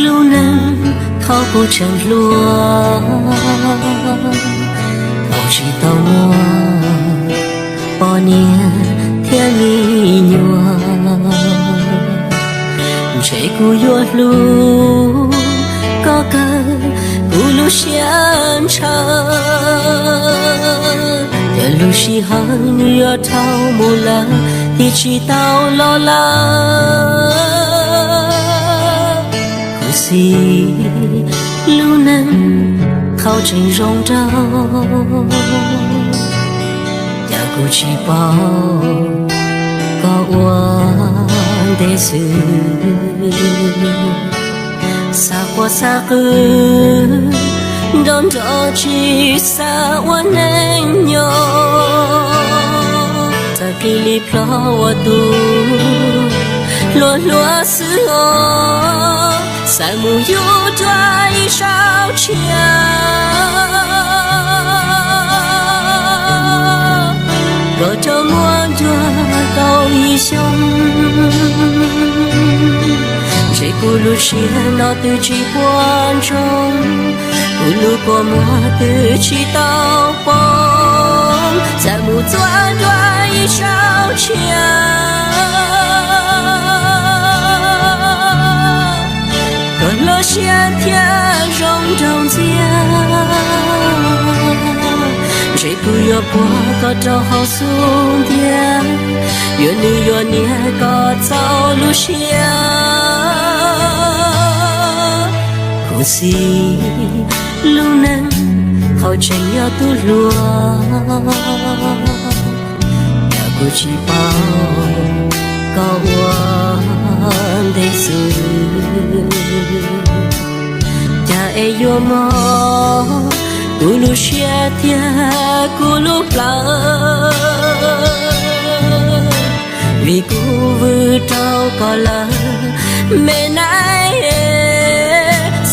Lub neej thaum kuv tseem hluas, thaum tsis tau muaj poj niam thiab me nyuam, ntshe kuv yuav hlub koj kawg kuv lub siab ntshaw. Yog lub sij hawm nws yuav dhau mus lawm, thiaj tsis tau los lawm. Kuv xav lub neej thaum tseem zoo nraug, cas kuv tsis paub koj ua ntej xwb. Xav quaj xav qw nrov nrov tsis xav ua neej nyob, txawm cia li plhov ua tus hluas hluas xwb os. Xav mus yug dua ib sab tshia, kom rov muaj dua tau ib xyoos. Ntshe kuv lub siab no twb tsis puas ntsoog, kuv lub kua muag twb tsis tau poob. Xav mus txua dua ib sab tshia, kom lub siab thiaj zoo nraug ntxiag. Ntshe kuv yuav puag koj rau hauv xub ntiag, yuav nws yuav niam koj txaus lub siab. Khuv xim lub neej thaum tseem yog tub hluas, cas kuv tsis paub koj ua ntej xwb. Cas es yuav mob kuv lub siab thiab kuv lub plawv, vim kuv vwm rau koj lawm me nab.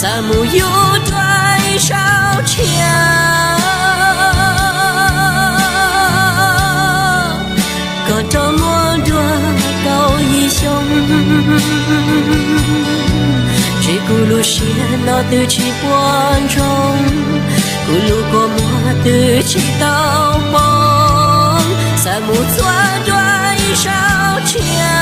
Xav mus yug dua ib sab tshia, kom rov muaj dua tau ib xyoos. Ntshe kuv lub siab no twb tsis puas ntsoog, kuv lub kua muag twb tsis tau poob. Xav mus txua dua ib sab tshia,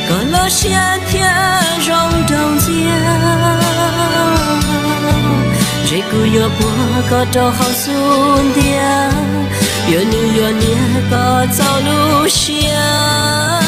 kom lub siab thiaj zoo nraug ntxiag. Ntshe kuv yuav puag koj rau hauv xub ntiag, yuav nws yuav niam koj txaus lub siab.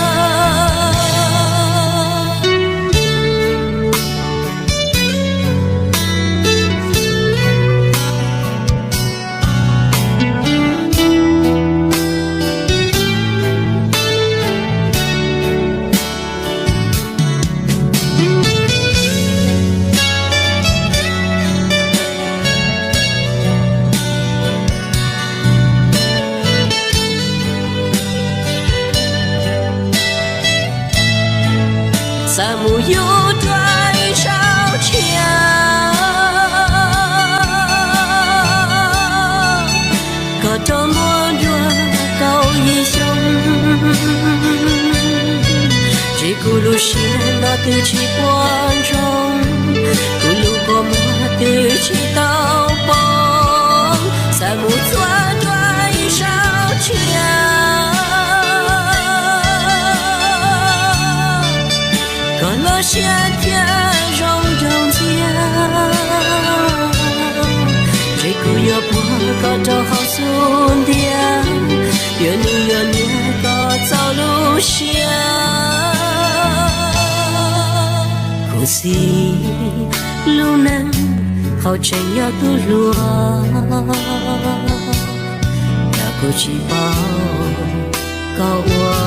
Xav mus yug dua ib sab tshia, kom rov muaj dua tau ib xyoos. Ntshe kuv lub siab no twb tsis puas ntsoog, kuv lub kua muag twb tsis tau poob. Xav mus txua dua ib sab tshia, kom lub siab thiaj zoo nraug ntxiag. Ntshe kuv yuav puag koj rau hauv xub ntiag, yuav nws yuav niam koj txaus lub siab. Khuv xim lub neej thaum tseem yog tub hluas, cas kuv tsis paub koj ua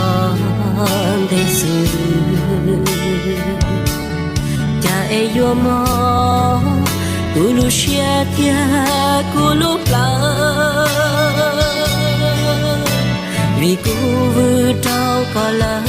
ntej xwb. Cas es yuav mob kuv lub siab thiab kuv lub plawv, vim kuv vwm rau koj lawm